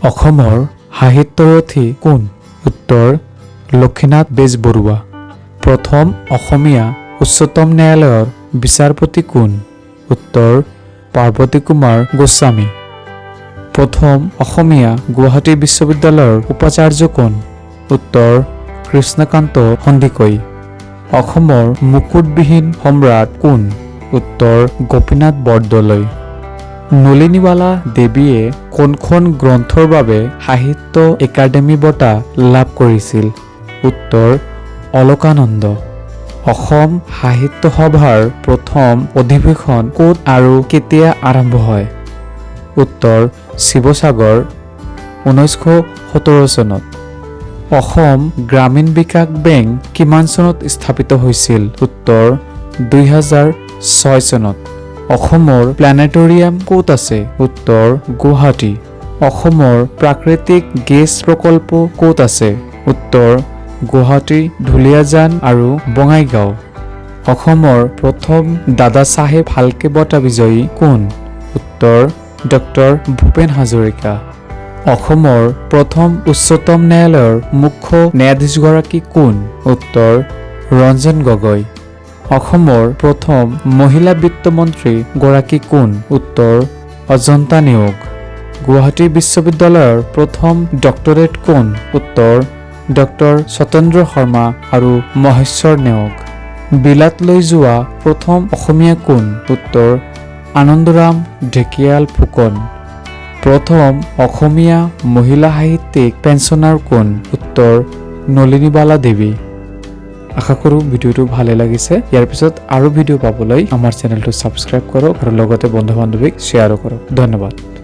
অসমৰ সাহিত্যৰথী কোন? উত্তৰ লক্ষ্মীনাথ বেজবৰুৱা। প্ৰথম অসমীয়া উচ্চতম ন্যায়ালয়ৰ বিচাৰপতি কোন? উত্তৰ পাৰ্বতী কুমাৰ গোস্বামী। প্ৰথম অসমীয়া গুৱাহাটী বিশ্ববিদ্যালয়ৰ উপাচাৰ্য কোন? উত্তৰ কৃষ্ণকান্ত সন্দিকৈ। অসমৰ মুকুটবিহীন সম্ৰাট কোন? উত্তৰ গোপীনাথ বৰদলৈ। নলিনীবালা দেৱীয়ে কোনখন গ্ৰন্থৰ বাবে সাহিত্য একাডেমী বঁটা লাভ কৰিছিল? উত্তৰ অলকানন্দ। অসম সাহিত্য সভাৰ প্ৰথম অধিৱেশন ক'ত আৰু কেতিয়া আৰম্ভ হয়? উত্তৰ শিৱসাগৰ, 1917 চনত। অসম গ্ৰামীণ বিকাশ বেংক কিমান চনত স্থাপিত হৈছিল? উত্তৰ 2006 চনত। অসমৰ প্লেনেটৰিয়াম ক'ত আছে? উত্তৰ গুৱাহাটী। অসমৰ প্ৰাকৃতিক গেছ প্ৰকল্প ক'ত আছে? উত্তৰ গুৱাহাটী, দুলীয়াজান আৰু বঙাইগাঁও। অসমৰ প্ৰথম দাদা চাহেব ফাল্কে বঁটা বিজয়ী কোন? উত্তৰ ডক্টৰ ভূপেন হাজৰিকা। অসমৰ প্ৰথম উচ্চতম ন্যায়ালয়ৰ মুখ্য ন্যায়াধীশগৰাকী কোন? উত্তৰ ৰঞ্জন গগৈ। অসমৰ প্ৰথম মহিলা বিত্তমন্ত্ৰী গৰাকী কোন? উত্তৰ অজন্তা নেওগ। গুৱাহাটী বিশ্ববিদ্যালয়ৰ প্ৰথম ডক্টৰেট কোন? উত্তৰ ডক্টৰ সত্যেন্দ্ৰ শৰ্মা আৰু মহেশ্বৰ নেওগ। বিলাতলৈ যোৱা প্ৰথম অসমীয়া কোন? উত্তৰ আনন্দৰাম ঢেকিয়াল ফুকন। প্ৰথম অসমীয়া মহিলা সাহিত্যিক পেঞ্চনাৰ কোন? উত্তৰ নলিনীবালা দেৱী। আশা কৰোঁ ভিডিঅ'টো ভালে লাগিছে। ইয়াৰ পিছত আৰু ভিডিঅ' পাবলৈ আমাৰ চেনেলটো ছাবস্ক্ৰাইব কৰক আৰু লগতে বন্ধু বান্ধৱীক শ্বেয়াৰো কৰক। ধন্যবাদ।